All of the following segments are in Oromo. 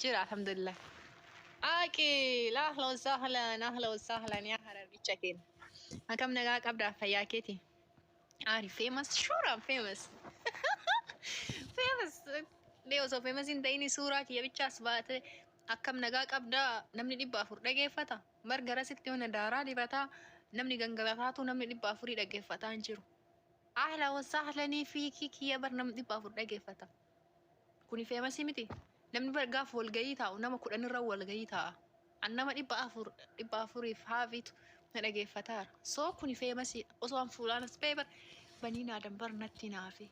Jira, alhamdulillah. Aqil, ahla wa sahlan, ahla wa sahlan yaa harargicha keenya. Akkam nagaa qabdaa fayyaa keeti? Are you famous? Sure, I'm famous. Famous. Mee osoo famous hin ta'in suuraa kiyya bichaas baate akkam nagaa qabdaa namni 400 dhageeffata. Bar garasitti mana daaraa dibataa namni gangalataatu namni 400 dhaggeeffataa hin jiru. Ahla wa sahlanii fiikii kiyya bar namni 400 dhageeffata. Kuni famous miti. Namni bar gaafa walgahii taa'u nama 10 irra walgahii taa'a. An nama 400 400f haafiitu na dhageeffataara. So kuni famous osoo an fuulaan as ba'e bar baniin aadan bar natti naafe.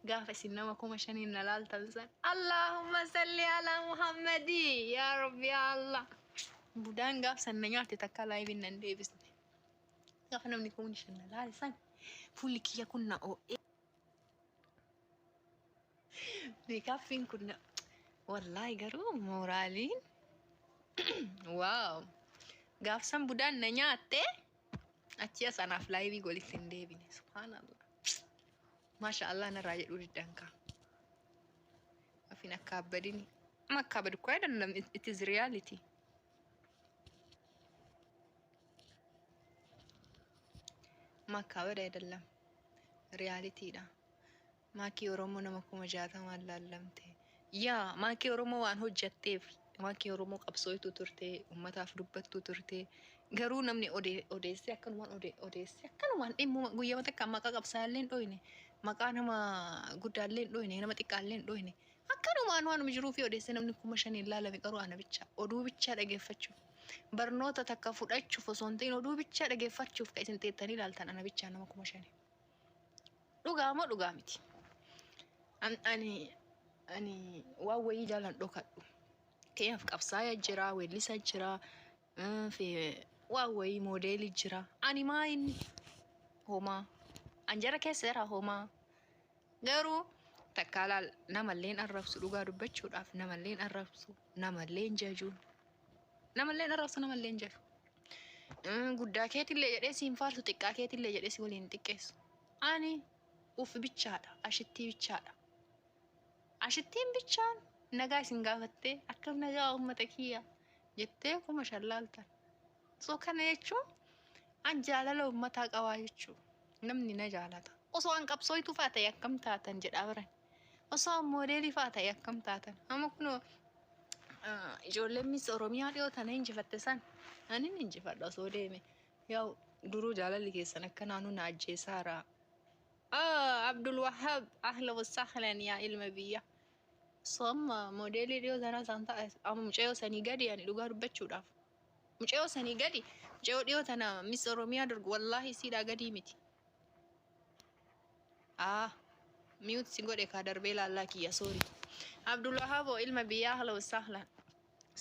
Gaafa isin nama 5000n na laaltan san. Allahumma salli ala Muhammadii yaa Rabbi yaa Allah. Budaan gaaf san na nyaatte takka live nan deebisne. Gaafa namni 5000 na laale san fuulli kiyya kun na oo'ee. Meekaappiin kun na wallaahi garuu mooraaliin waaw gaaf san budaan na nyaatte achi as anaaf laayivii golitti hin deebine subhaanallah maasha allah narraa jedhuu diddan kaa afin akka abbadini amma akka abadu koo አይደለም it is reality. ማካበድ አይደለም riyaaliitiidha. Maakii Oromoo nama 60,000n laallamte. Yaa Maakii Oromoo waan hojjatteef Maakii Oromoo qabsooytuu turte ummataaf dubbattuu turte garuu namni odeessee akkanumaan odeessee akkanumaan dhimmuma guyyama takka maqaa qabsaa'allee hin dhoyne maqaa nama guddaallee hin dhoyne nama xiqqaallee hin dhoyne akkanumaan waanuma jiruu fi odeessee namni 5000n laalame garuu ana bicha oduu bichaa dhageeffachuuf barnoota takka fudhachuuf osoo hin ta'in oduu bichaa dhageeffachuuf kan isin teettanii ilaaltan ana bichaa nama 5000. Dhugaa moo dhugaa miti? Ani ani waan wayii jalan dhokadhu. Fakkeenyaaf qabsaaya jira, weellisa jira, waan wayii moodeelii jira. Ani maa inni homaa. An jara keessa jira homaa. Garuu takkaa laal namalleen arrabsu dhugaa dubbachuudhaaf namalleen arrabsu namalleen jaju. Namalleen arrabsu namalleen jaju. Guddaa keetillee jedhee siin faarsu xiqqaa keetillee jedhee si waliin xiqqeessu. Ani uf bichaadha ashittii bichaadha. Ashittiin bichaan nagaa isin gaafattee akkam nagaa uummata kiyya jettee 5000 laaltan. So kana jechuun an jaalala uummataa qabaa jechuu namni na jaalata. Osoo an qabsooytuu faa ta'e akkam taatan jedhaa baran. Osoo an moodeelii faa ta'e akkam taatan. Amma kunoo ijoolleen Miss Oromiyaa dhiyoo tana injifatte san anin injifadha osoo deeme. Yaa'u duruu jaalalli keessan akka naannoo na ajjeesaara. Abdul Wahab ahla wa sahlan yaa ilma biyya. So amma moodeelii dhiyoo tanaa isaan ta'a amma mucayyoo sanii gadi ani dhugaa dubbachuudhaaf. Mucayyoo sanii gadi mucayyoo dhiyoo tana Miss Oromiyaa dorgu wallaahi isiidhaa gadii miti. Ah mute si godhe kaa darbee laallaa kiyya sorry. Abdul Wahab ilma biyyaa ahla wa sahlan.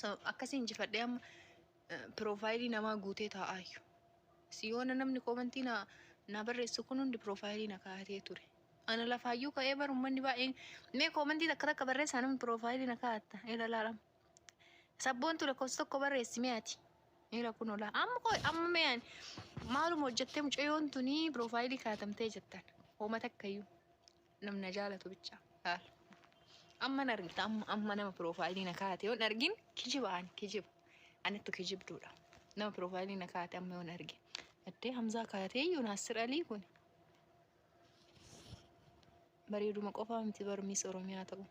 So akkasii injifadhee amma piroofaayilii namaa guutee taa'aayyu. Si yoona namni koomantii na na barreessu kun hundi piroofaayilii na kaa'atee ture. Ana lafaayyuu ka'ee bar uummanni baay'een mee koomantii takka takka barreessaa namni piroofaayilii na kaa'atta. Ila laalama. Sabboontu lakkoofsa tokko barreessi mee ati. Ila kun olaa. Amma qoy amma mee ani maaluma hojjettee mucayyoon tuni piroofaayilii kaa'atamtee jettan. Hooma takkayyuu. Namni na jaalatu bicha. Laal. Amma na argita amma amma nama piroofaayilii na kaa'ate yoon argin kijiba ani kijiba. Anittu kijibduudha. Nama piroofaayilii na kaa'ate amma yoon argin. Addee Hamzaa kaa'atee iyyuu Naasir Alii kun. Bareeduma qofaa miti bar Miss Oromiyaa ta'u.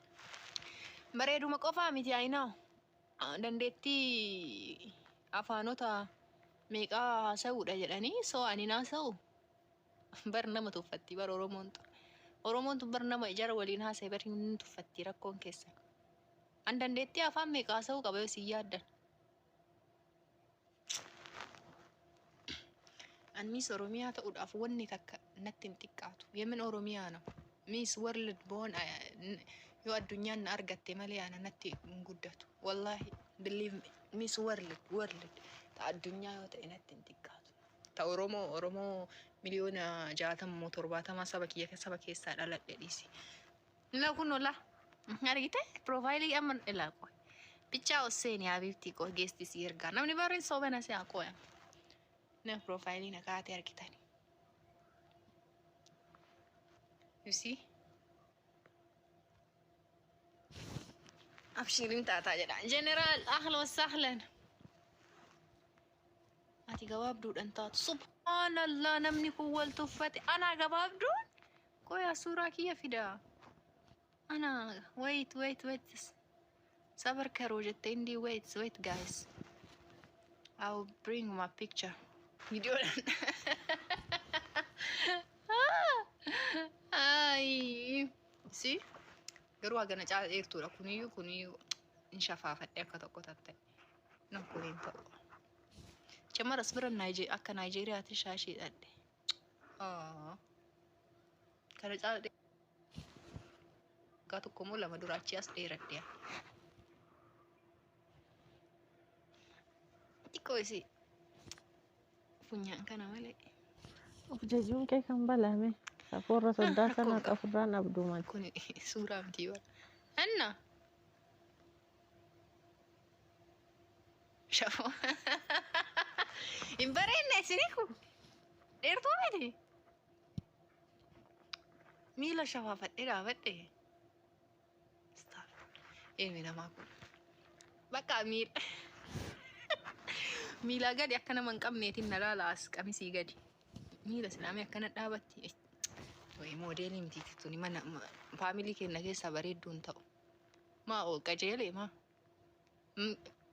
Bareeduma qofaa miti ayinaa. Dandeettii afaanota meeqaa haasa'uudha jedhanii soo ani naasa'u. Bar nama tuffatti bar Oromoon tun. Oromoon tun bar nama jara waliin haasa'e bar hin tuffatti rakkoon keessan. An dandeettii afaan meeqa haasa'uu qaba yoo isin yaaddan. An Miss Oromiyaa ta'uudhaaf wanni takka natti hin xiqqaatu. Yemen Oromiyaa ነው. Miss World boon yoo addunyaan na argatte malee ana natti hin guddatu. Wallahi believe me Miss World World ta addunyaa yoo ta'e natti hin xiqqaatu. Ta Oromoo Oromoo miliyoona 60 moo 70 saba kiyya saba keessaa dhaladhe dhiisi. La kun la argite piroofaayilii amma ilaa qoy. Bichaa osseeni habiibtii qoy geesti si ergaa namni barreen soobana si haa qoya. Nama piroofaayilii na kaa'ate argitani. You see? Abshirin taataa jedha. Jeneraal, ahlan wasahlan. Ati gabaabduudhaan taatu. Subhaanallah, namni kun wal tuffate. Anaa gabaabduun? Qoyaa, suuraa kiyya fidaa. Ana, wait, wait, wait. Sabar karoo jette indi. Wait, wait, guys. I will bring my picture. Viidiyoodhaan. Ay. Si? Garuu hagana caala dheertuudha. Kuniyyuu hin shafaafadhe akka tokko tatta'e. No, kun hin ta'u. Chamaras bira akka Naayijeeriyaatti shaashii hidhadhe. Kana caala waggaa tokko moo lama dura achii as dheeradhe. Xiqqoo isii funyaan kana malee. Of jajuun kee kan balame. Safoorra soddaa Rakkoo sana hin qabu. Ofirraan abduumati. Kun suuraa miti bara. Anna. Shafoo. Hin bareedne isinii kun. Dheertuu miti. Miila shafaafadhee dhaabadhe. Ilmi namaa kun. Bakka miila. Miilaa gadi akka nama hin qabneetiin na laala, as qamisii gadi. Miila silaamee akkana dhaabatti. Wayi, moodeelii miti tuni, mana faamilii keenya keessaa bareedduu hin ta'u. Maa oo qajeelee maa.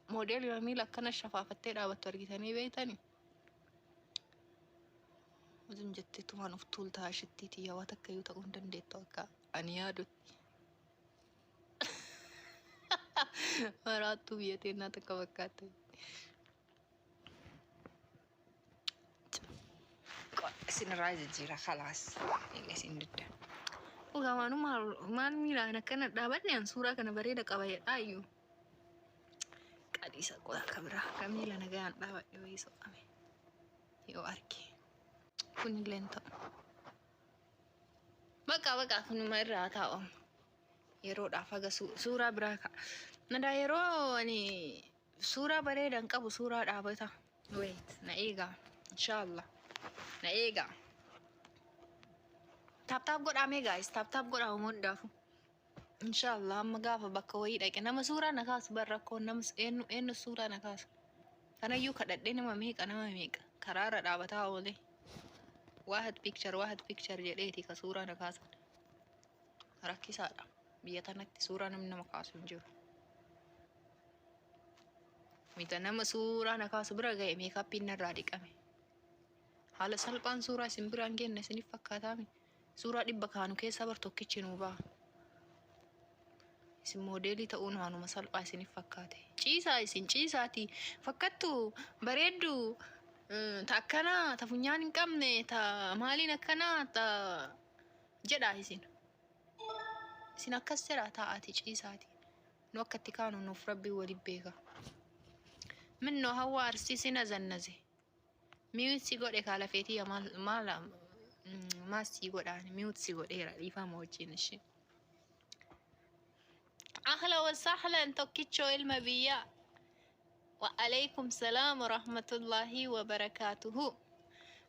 Moodeelii miila akkana shafaafattee dhaabattu argitanii beektanii? Uzum jettee tumaan of tuultaa shittii tiyya, waan takka iyyuu ta'uu hin dandeettu akka ani yaadutti. Maraattuu biyya teennaa takka fakkaatte. Isinirraa jijjiira, khalaas. Eega isin didda. Dhugaa maal maal miilaan akkana dhaabadne, an suuraa kana bareeda qaba jedhaa iyyuu. Qadhiisa qola akka biraa akka miila nagaan dhaabadhe wayii soqame. Yoo arge. Kunillee hin ta'u. Bakka bakka kunuma irraa taa'amu. Yeroodhaaf haga suuraa biraa ka'a. Nadaa yeroo ani suuraa bareeda hin qabu, suuraa dhaabata. Wait, na eegaa. Inshallah. Na eegaa. Tap tap godhaa mee, guys. Tap tap godhaa uumu hundaafu. Inshallah, amma gaafa bakka wayii dhaqe nama suuraa na kaasu bar rakkoon nama eenyu eenyu suuraa na kaasu. Kanayyuu kadhadhee, nama meeqa nama meeqa karaarra dhaabataa oole. Waahad picture, waahad picture jedheeti ka suuraa na kaasan. Rakkisaadha. Biyya tanatti suuraa namni nama kaasu hin jiru. Mita nama suuraa na kaasu bira ga'e meekaappiin narraa dhiqame. Haala salphaan suuraa isin biraan geenne isiniif fakkaataami. Suuraa 100 kaanu keessaa bar tokkichi nuu ba'a. Isin moodeelii ta'uun waanuma salphaa isiniif fakkaate. Ciisaa isin ciisaati. Fakkattu bareeddu, ta akkanaa, ta funyaan hin qabne, ta maaliin akkanaa, ta jedhaa isin. Isin akkas jedhaa taa'aati ciisaati. Nu akka itti kaanu nuuf rabbiin waliin beeka. Minnoo hawwa arsii sin azannaze. Mute si godhe kaalafeetii maal maal maal si godhaan mute si godheera, dhiifama wajjin ishee. Ahla wa sahlan, tokkichoo ilma biyyaa. Wa alaikum salaam wa rahmatullahi wa barakaatuhu.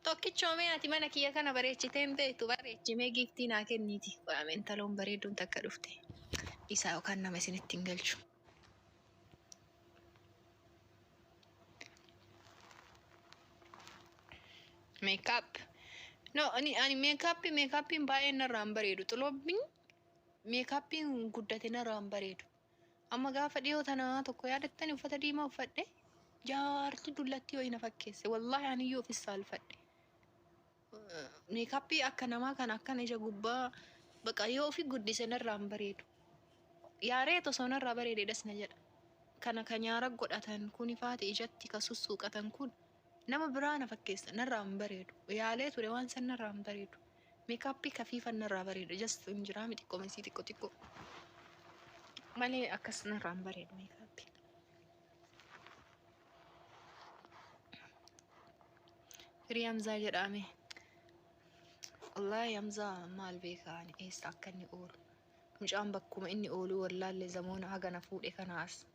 Tokkichoo, mee ati mana kiyya kana bareechitee hin beektu, bareechimee giiftii naa kenniiti. Qo'ame, intaloon bareedduun takka dhufte. Isaa yookaan nama isinitti hin galchu. Makeup. No, ani meekaappiin baay'een narraa hin bareedu. Xiloobbiin meekaappiin guddate narraa hin bareedu. Amma gaafa dhiyoo tanaa tokko yaadattani, uffata diimaa uffadhe, jaarti dullattii wayii na fakkeesse. Wallaahi aniyyuu ofis saalfadhe. Meekaappii akka namaa kana akkana ija gubbaa baqa yoo ofi guddise narraa hin bareedu. Yaaree osoo narraa bareede das na jedha. Kana ka nyaara godhatan kuni faati ijatti ka sussuuqatan kun nama biraa na fakkeessa, narraa hin bareedu. Yaalee ture, waan san narraa hin bareedu. Meekaappii kafiifan narraa bareedu. Just hin jiraami, xiqqoo mesii xiqqoo xiqqoo. Malee akkas narraa hin bareedu meekaappii. Firii Hamzaa jedhame. Wallaahi Hamzaa maal beekaa ani eessa akka inni oolu. Mucaan bakkuma inni ooluu wallaalle zamoona hagana fuudhe kanaas.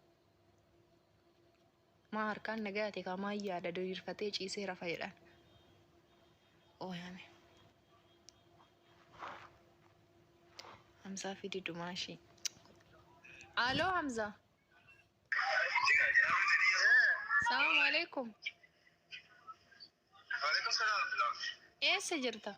Maa harkaan nagaate kaa maan yaada diriirfatee ciisee rafa jedhan. Ooyame. Hamzaa fidi dumaashii. Aloo Hamza. Salaamu alaikum. Eessa jirta?